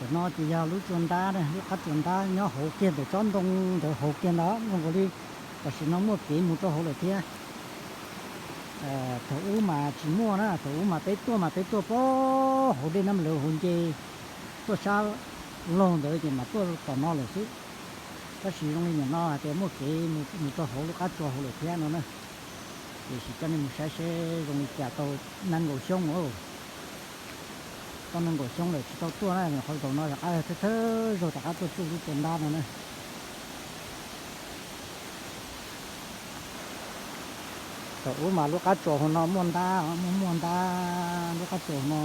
Ntawm no ces yog lub tsua ntab, lub qab tsua ntab nyob hauv kiag ntawm tsob ntoo ntawd hauv kiag ntawd zoo nkaus li tam sim no muaj kev mus rau hauv lawm thiab. Thaum ub mas tsis muaj na, thaum ub mas peb tuaj mas peb tuaj puag hauv dej Nab Lawv hauv nce tuaj sab laug ntawd ces mas tuaj tom no lawm xwb. Tab sis zoo li nim no hais tias muaj kev mus rau hauv lub qab tsua hauv lawm thiab no na. Tiam sis coj nej mus saib seb zoo li cas tau nees nkaum xyoo, tau nees nkaum xyoo lawm tsis tau tuaj na, qhov zaum no rov qab thawj thawj zaug rov qab tuaj tsuj lub tsua ntab no na. Thaum ub mas lub qab tsua hauv no muaj ntab, muaj muaj ntab lub qab tsua hauv no.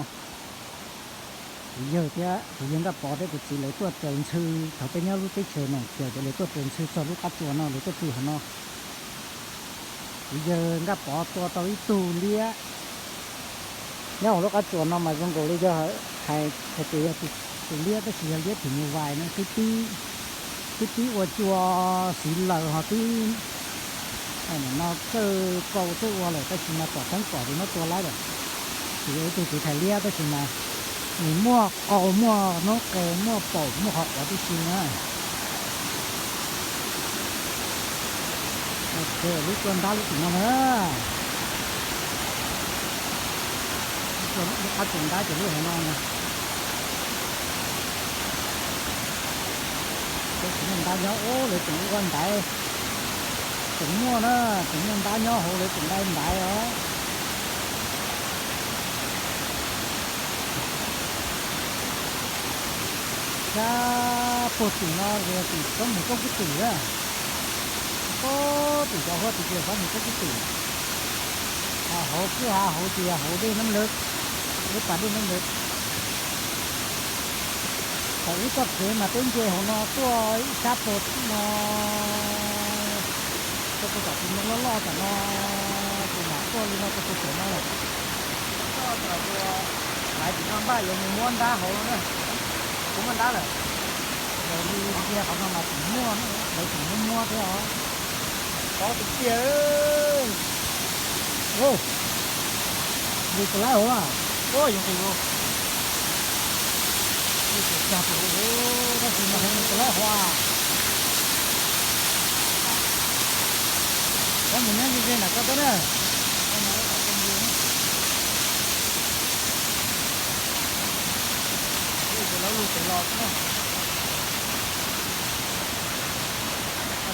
Kuv yawg thiab kuv yawg Nkaj Pov thiab kuv txiv lawv tuaj raws ntxhw, thaum peb nyob lub teb chaws Noom Kiaws ces lawv tuaj raws ntxhw txog lub qab tsua no lawv tuaj pw hauv no. Kuv yawg Nkaj Pov tua tau ib tug liab nyob hauv lub qab tsua no mas zoo nkaus li yog hais tias yog tus liab tab sis yog liab phim nyuj vais no, twb pib ua cua xiv laws ho twb no txawj kaus txawj ua lawm tab sis mas tom teeb pom ces muab tua laib lawm. Ces yog ib tug txiv thais liab tab sis mas nws muaj qau muaj noob qes muaj paum muaj qhov quav tib si na. Lub tsua ntab lub tim no na. Lub qab tsua ntab ces lub hauv no na. Peb tsis muaj ntab nyob, lawv tseem ua ntaiv, tseem muaj na, tseem muaj ntab nyob hauv lawv tseem dai ntaiv os. Sab puag tim no ces tim tsob mus tsob kub tim na. Puag tim cov huab tim ces tsob mus tsob kub tim. Hauv kwj ha hauv ces yog hauv dej Nab Lawv, lub pas dej Nab Lawv. Thaum ub txoj kev mas peb nce hauv no tuaj ib sab puag no, tuaj puag tom tus ntoo loj loj tom no, ces mam tuaj li no rau puag saum no lawm. Lawv tim no npaj yuav mus muab ntab hauv no na, kuv muaj ntab lawm. Yog li ntsia qhov no mas tseem muaj, lawv tseem muab muab thiab os. Pob tiag tiag. Nqis puas laib hauv a? Ua yog nqis, nqis tag tab sis mas nqis puas laib hauv a? Koj mus nyob ze ze nram ko teb na. Lawv lug pem los xwb na.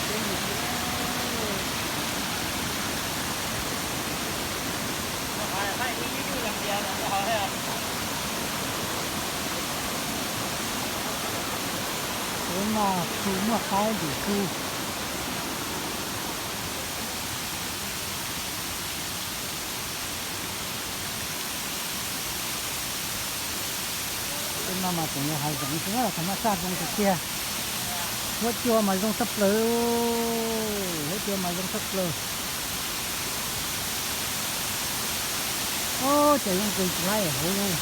Teb mus xwb. Peb maj txhu muaj qaib ntim txhu. Tej no mas tseem yog hav zoov xwb na, thaum no saj zoo tiag tiag. Huab cua mas zoo tshaj plaws, huab cua mas zoo tshaj plaws. Ob, cas yeej nqis tsis laib hauv.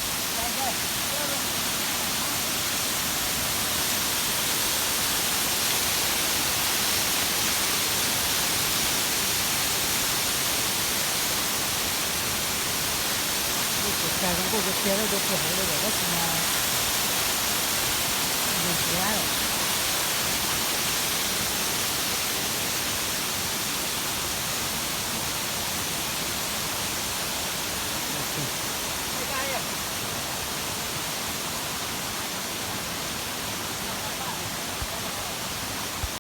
Kuj tsis tag zoo nkauj tiag tiag li, rau puag hauv li lawm tab sis mas nqis tsis laib.